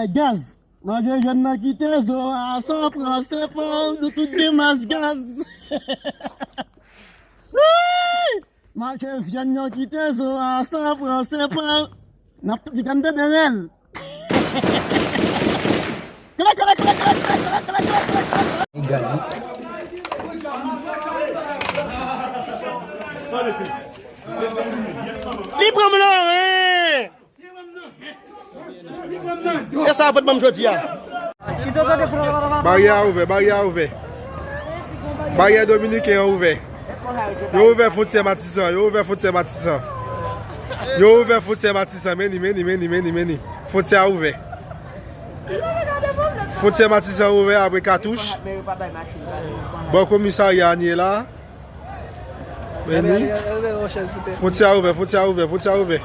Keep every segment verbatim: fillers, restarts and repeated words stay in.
Gaz. Malgre jèn nan kite zo a san pran sepan, nou tout gen mas gaz. Wouy! Malgre jèn nan kite zo a san pran sepan, n ap tout di gade de rèl. Kle, kle, kle. Li pran m nan, hein? E sa yo pot ban m jodi a. Baryè a ouvè, baryè a ouvè. Baryè dominiken an ouvè. Yo ouvè fwontyè Matisan, yo ouvè fwontyè Matisan. Yo ouvè fwontyè Matisan, men ni, men ni, men ni, men ni, men ni. Fwontyè a ouvè. Fwontyè Matisan ouvè apre katouch. Bò komisarya a n ye la. Men ni. Fwontyè a ouvè, fwontyè a ouvè, fwontyè a ouvè.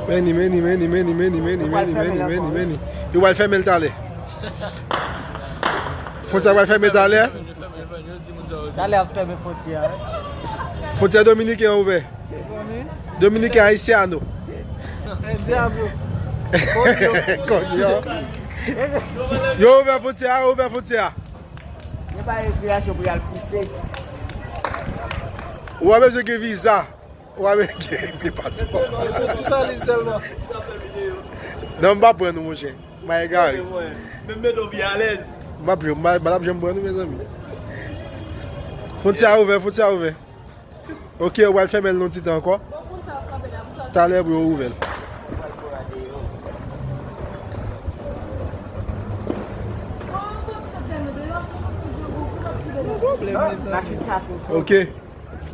Men ni, men ni, men ni, men ni, men ni, men ni, men ni, men ni, men ni, men ni. Yo pral fèmen l talè. Fwontyè a pral fèmen talè. Talè ap fèmen fwontyè a. Fwontyè dominiken an ouvè. Dominiken Haitiano. El Diablo. Konyo. Yo ouvè fwontyè a, yo ouvè fwontyè a. Gen pa rekreyasyon pou y al pouse. Ou pa bezwen gen viza. Ou pa bezwen gen paspò. Yon ti valiz sèlman. Non, m pa pran nou, monchè. M a egare. Menm met on pi alèz. M pa pran, m pa, m pa t ap janm pran nou, mezanmi. Fwontyè a ouvè, fwontyè a ouvè. Ok, ou pral fèmen l yon ti tan ankò. Talè pou yo ouvè l. Ok.